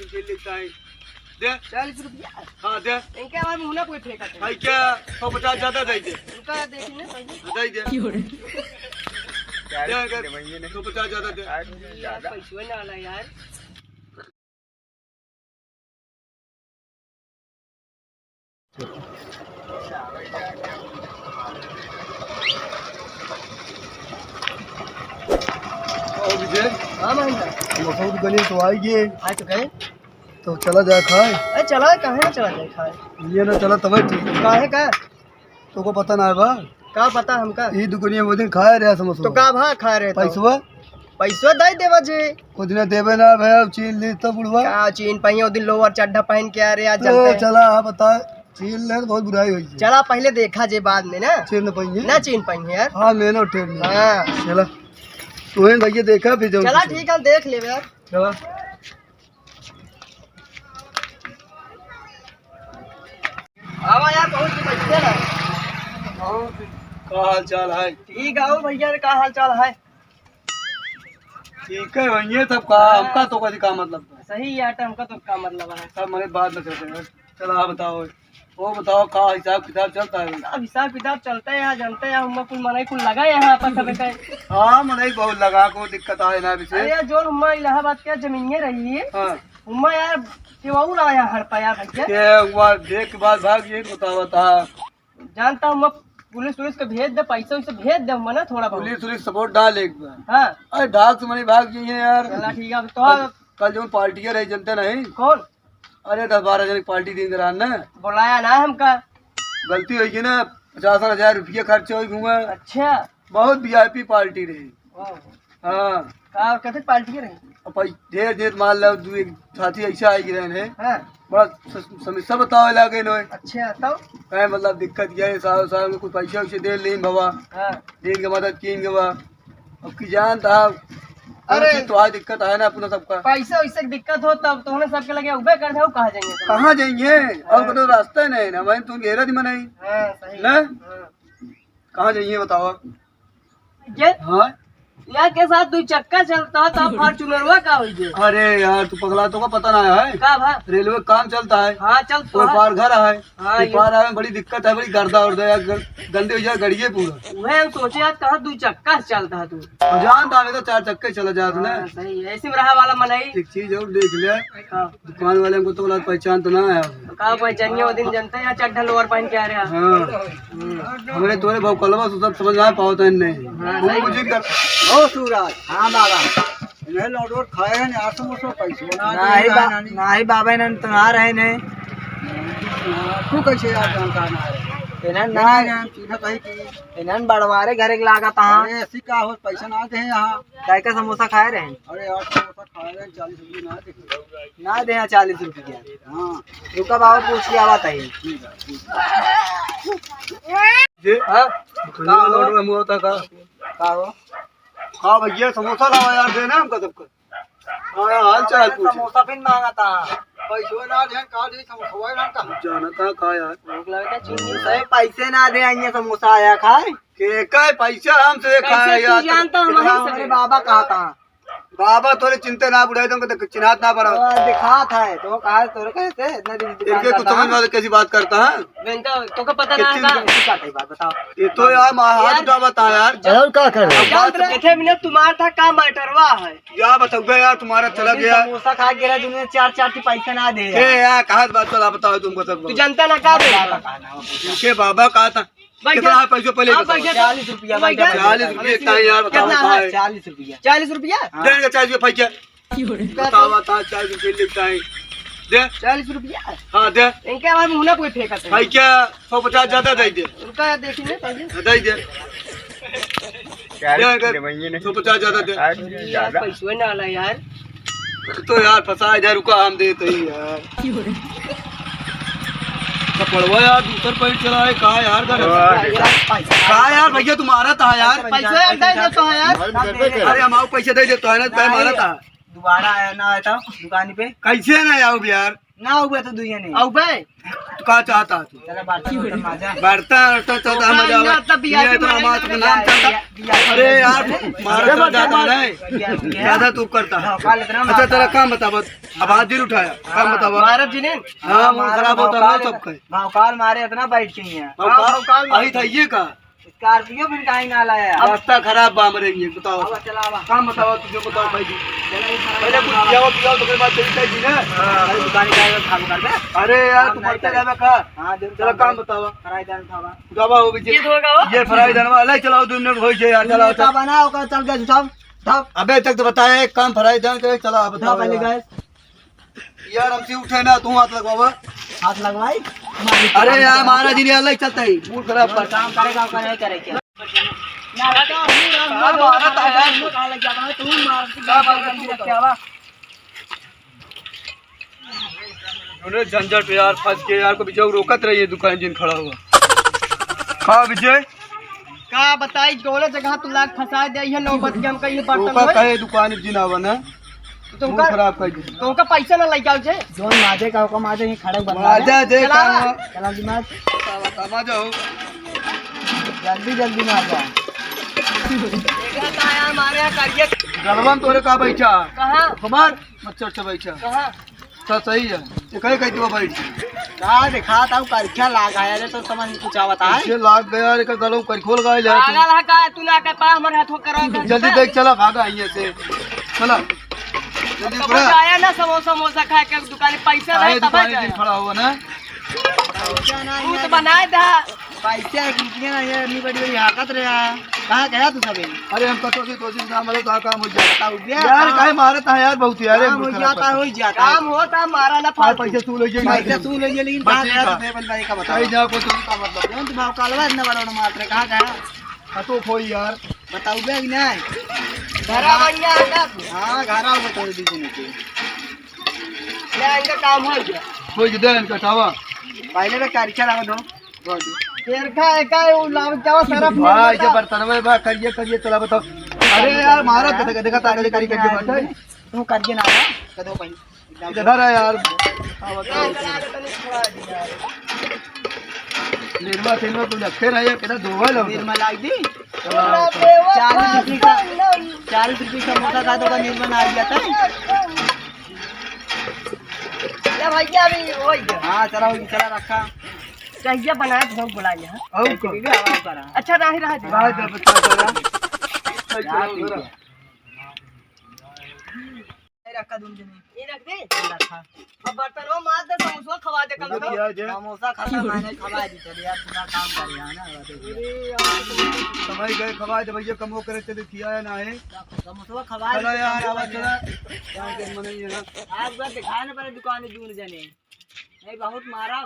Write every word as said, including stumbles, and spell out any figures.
दे। चालीस रुपया? हाँ, दे। इनके आवाज में हुना कोई फेंका था। भाई, क्या? सौ पचास ज्यादा दे दे। उनका देखी ना, सही। हाँ, दे दे। दे, दे। सौ पचास ज्यादा दे। यार, पैसवा ना आला यार। और विजय? हाँ भाई। समोसा की दुकान तो आई गई। आए तो गए। तो चला जाए खाए। अरे चला, काहे ना चला जाए खाए? ये ना चला तबे ठीक। काहे का? तोको पता ना है बा? का पता हमका? ई दुकानिया वो दिन खाए रहे समोसा। तो का भा खाए रहे तो? पैसवा? पैसवा दे देवा जी। वो दिन देवे ना भैया, चीन ली तो बुढ़वा। का चीन पहिया, वो दिन लोअर चड्ढा पहन के आ रहे, आज तो चलते हैं। चला, हाँ बता, चीन ले तो बहुत बुराई हुई है। चला पहले देखा जे बाद में ना। चीन न पहिए। ना चीन पहिए यार। हाँ, मैं ना ट्रेन में। हाँ। चला। तू है भैया देखा फिर जाओ चला पीछे। ठीक है, देख लेवे यार। चला। आवा यार, बहुत दिन बैठे ना। और का हाल चाल है? ठीक है, और भैया का हाल चाल है? ठीक है भैया, सब का, हमका तो कभी का मतलब है? सही यार, हमका तो का मतलब है? सब मने बात न करते हैं। चला, आप बताओ, वो बताओ, का हिसाब किताब चलता है? अब हिसाब किताब चलता है यार, जानते हैं, हम कुल मनई कुल लगा है यहाँ पर सब के। हाँ, मनई बहुत लगा, को दिक्कत आए ना अभी से। अरे यार, जो हम इलाहाबाद के जमीनिये रही, हाँ। उम्मा यार, के वो रहा यार हड़पा यार भैया। के हुआ, देख के बाद भाग ये बतावा था। जानता हूँ मैं, पुलिस उलिस के भेज दे, पैसे वैसे भेज दे, मना थोड़ा बहुत। पुलिस उलिस सपोर्ट डाल एक बार। हाँ। अरे ढाक से मनी भाग गई है यार। चला ठीक है, अब तो कल, कल जो पार्टी रही जनते नहीं। कौन? अरे दस बारह जने की पार्टी दिन दौरान ना। बुलाया ना हमका। गलती हुई कि ना, पचास हजार रुपया खर्च हो घूमा। अच्छा। बहुत वीआईपी पार्टी रही। ओह। हाँ। का और कते पार्टी रही? अब भाई ढेर ढेर मान लो, दू एक साथी ऐसा आई गए हैं। हाँ। बड़ा स-, समस्या बतावे लागे नो। अच्छा, तब? कहे मतलब दिक्कत क्या है, साहब, साहब में कुछ पैसा वैसे दे लेन बाबा। हाँ। दीन के मदद कीन के बा। अब की जान था। अरे। अरे तो आज दिक्कत है ना अपना सबका। पैसा वैसे की दिक्कत हो तब तो उन्हें सबके लगे उबे कर दे, कहाँ जाएंगे? कहाँ जाएंगे? और हाँ। कोई रास्ता ही नहीं ना भाई, तुम घेरा नहीं बनाई। हाँ, सही। ना? हाँ। कहाँ जाइए बताओ? ये? हाँ? यहाँ के साथ दो चक्का चलता है, तो फॉर्च्यूनरवा का होई जे? अरे यार, तू पगला, तोका पता ना है? का भा? रेलवे काम चलता है। हाँ, चल तो वो है। पार घर है। हाँ, वो ये पार आवे में बड़ी दिक्कत है, बड़ी गर्दा उर्दा है, ग-, गंदी हो जाए गड़िए पूरा। वह हम सोचे आज कहाँ दो चक्का से चलता है तू। और जान था, तो चार चक्के चला जात ना। हाँ, सही है। ऐसे में रहा वाला मनई। एक चीज और देख ले। हाँ। दुकान वाले हमको तो बोला पहचान तो ना है। तो का पहचानिए, वो दिन जनते हैं, चड्ढा लोअर पहन के आ रहा। हाँ। हम्म। हमरे तोरे भाव कलवा से सब समझ आ पावत है नहीं। हाँ, वो सही। मुझे कर ओ सूरज। हाँ बाबा। इन्हें लौट वोट खाए हैं, यार समोसा पैसे ना नहीं दे रहा बा-, है, नानी। नहीं बाबा, इन्हें तो ना रहे नहीं। तू कैसे यार जानता ना है? इन्हें ना नहीं, नहीं, तू ना कहीं की। इन्हें बड़वारे घर एक लागत हाँ। अरे ऐसी का हो, पैसा ना दे यहाँ। काय का समोसा खाए रहे? अरे यार समोसा खाए रहे, चालीस रुपये ना दे। ना दे यहाँ चालीस रुपया। हाँ। रुका बाबा, पूछ के आवत है। जी? हाँ? का हो? लोड में मुंह होता का? का हो? हाँ भैया, समोसा लावा यार, देना हमका सबका। हाँ, हाल चाल पूछ। समोसा फिर मांगा था। पैसो ना दे, का दे समोसा ना का? जानता का यार? भूख लगता चीनी। अरे पैसे ना दे, आइए समोसा आया खाए। के का पैसा हमसे कैसे खाए तू यार? जानता हमारे इतना से? अरे बाबा कहा था। बाबा तोरे चिंता ना बुढ़ाई, तुमको देख, चिन्हात ना पड़ा। तो दिखात है, तो कहा तोरे कैसे इतना दिन दुकान इनके का कुछ था? समझ में आता कैसी बात करता है? इनका, तो का पता ना कितनी था? किसकी बात है, बात बताओ। ये तो यार, मैं हाथ यार, उठा बता यार। और का कर रहे? अब बात देखे मैंने तुम्हारा था, का मैटरवा है? क्या बताऊंगा यार, तुम्हारा चला गया। समोसा खा के रहा, तुमने चार, चार की पैसा ना दे ए यार। यार, कहाँ से बात चला, बताओ तुमको सब। तू जानता ना का दे? इनके बाबा कहा था, बैठ कितना जा। है पैसों पहले आप बताओ। बैठ जा। चालीस रुपया, बैठ जा। चालीस रुपये का यार, बताओ, कितना बताओ है? है। चालीस रुपया। चालीस रुपया? हाँ। दे इनका चालीस रुपये पैसा। बताओ, बताओ, चालीस रुपये लिखता है। दे। चालीस रुपया? हाँ, दे। इनके आवाज में हुना कोई फेंका था। भाई क्या, सौ पचास ज्यादा दे दे। उनका देखी ना पहले। हाँ, दे दे। यार, दे, दे। दे भैया ने। सौ पचास ज्यादा दे। यार, यार, ज्यादा। पैसों ना आला यार। तो यार, फंसा इधर, रुका, हम देते ही यार। कपड़वा यार, दूसर पैंट चला है, कहा यार, घर है? वाह। कहा यार, भैया, तुम्हारा था यार। पैसा यार, दे दे तो यार। अरे, हम आओ, पैसे दे दे तो है ना, भाई, हमारा था। दोबारा आया ना आया था दुकान पे। कैसे ना आओ यार? ना हुआ तो दुइया नहीं। आओ बे। का चाहता है तू? चला, बर्तन, बर्तन माजा। बर्तन, बर्तन चलता है, मजा आवा। ये तो हमारे नाम चलता। अरे यार, मारा तो ज्यादा नहीं। ज्यादा तू करता है। अच्छा, तेरा काम बतावा। अब हाथ दिल उठाया। काम बतावा। मारा जी ने? हाँ, मूड खराब होता है सबका। भौकाल मारे इतना बैठ के ही है। भौकाल? अही था ये का? Scorpio फिर काहे ना लाया? अब रास्ता खराब बा हमरे लिए, बताओ। अब चला, अब। काम बताओ, तुझे बताओ भाई जी। चला, ये पहले कुछ पियाओ, पियाओ, तो फिर बात चलता है जी ना। हाँ। अरे, दुकान का है, खाबो कर दे। अरे यार, तू मरते जावे का? हाँ, जरूर चला, काम बताओ। Fry दाल खावा। उठावा हो, विजय। ये धोएगा वो? ये fry दाल वाला, चलाओ, दो मिनट हो जाए यार, चलाओ, चलाओ। बनाओ का, चल के उठाओ। अबे तक तो बताया, एक काम fry दाल के, चला, बताओ पहले यार। Gas। यार, हमसे उठे ना, तू हाथ लगवावा। हाथ लगवाई? अरे यार, महाराज जी ने अलग चलता है, मूड खराब कर। काम करेगा, करे, करे क्या? अरे झंझट यार, फंस गए यार, को विजय रोकत रहिए, दुकान जिन खड़ा हुआ। हाँ विजय, का बताई, जोने जगह तू लाग फंसा दे, ये नौबत के हमका ये बर्तन रोका होए। काहे दुकान जिन आवा ना? तुमका, मूड खराब कर दी। तुमका पैसा ना लइके आओ जे। जोन माजे का हुक्म माजे, ये खड़क बंदा माजा है। दे चला। काम। चला जी माज। माजा हो। जल्दी, जल्दी माजा। देखा था यार, मारे यहाँ करिए। गलवन तोरे का बैठा? कहाँ? हमार मच्छर से बैठा। कहाँ? तो सही है। ये कहीं कहीं तो बैठ। का देखा था, वो करिया लाग आया रे, तो समझ में कुछ आवत है। ये लाग गया रे, का गलों कर खोल गए ले तू। पागल है का? तू ना के पा, हमर हाथों करो। जल्दी देख, चला, भागा यहाँ से। चला। जल्दी तो उतरा। बस आया ना समोसा, समोसा खाए के दुकान, पैसा रहे आए तब दुकान जाए। दिन खड़ा हुआ ना। पैसा ना तू तो है। बनाए दा। पैसा है, रुपया ना है, इतनी बड़ी बड़ी हाकत रहे है। कहाँ गया तू सबे? अरे हम कतो से तो दिन काम, मतलब, कहाँ काम हो जाता? बताओ बे, यार, काम काहे मारत है यार, बहुत यार, काम हो जाता, हो जाता। काम होता, मारा ना हाँ, फालतू। पैसा तू ले जाइए। पैसा तू ले जाइए, लेकिन बस कहाँ ठीक गया है। तू बे बंदा, ये का बताओ? कहीं जाओ, कोई तो का मतलब? कौन तू भाव कालवा इतना बड़ा बड़ा मार रहे, कहाँ गया? हाँ, तो खोई यार। बताओ बे कि नहीं? घरा बढ़िया है का? हाँ, घरा बता दीजिए मुझे। ले, इनका काम हो गया। हो गया, दे इनका टावा। पहले तो चार चार आवा दो। तेरखा एका उ लाव जावा सरफ भाई, नहीं ये बता। बर्तन में बा, करिए, करिए, चला बताओ। अरे यार, मारा तो देखा, देखा, ताकत करी, करिए, बता। तू करिए ना, कदो भाई। इधर है यार। निर्मा सिनेमा तू लगते रहे, किधर धोवा लो। निर्मा लाग दी। चालीस रुपये का, चालीस रुपये का मोटा का तो का निर्मा आ गया था। ले भैया, अभी वही है। हाँ, चला, वही चला रखा। कहिया बनाए तो बुला लिया। और का? ये भी आवाज करा। अच्छा, राही रहा जी। राही दे, बच्चा, चला। राही दे। ये रखा दून जने। ये रख दे। ये रखा। अब बर्तन वो मार दे, समोसा खवा दे कम से कम। समोसा खा ले, मैंने खवा दी, चल यार, पूरा काम कर यार ना। अरे यार, समय गए खवा दे भैया, कमो करे चले खिया है ना है। समोसा खवा दे, चला यार, आवा चला। क्या दिन मनाइए ना। आज बार दिखाने पर दुकान दून जने। नहीं, बहुत मारा।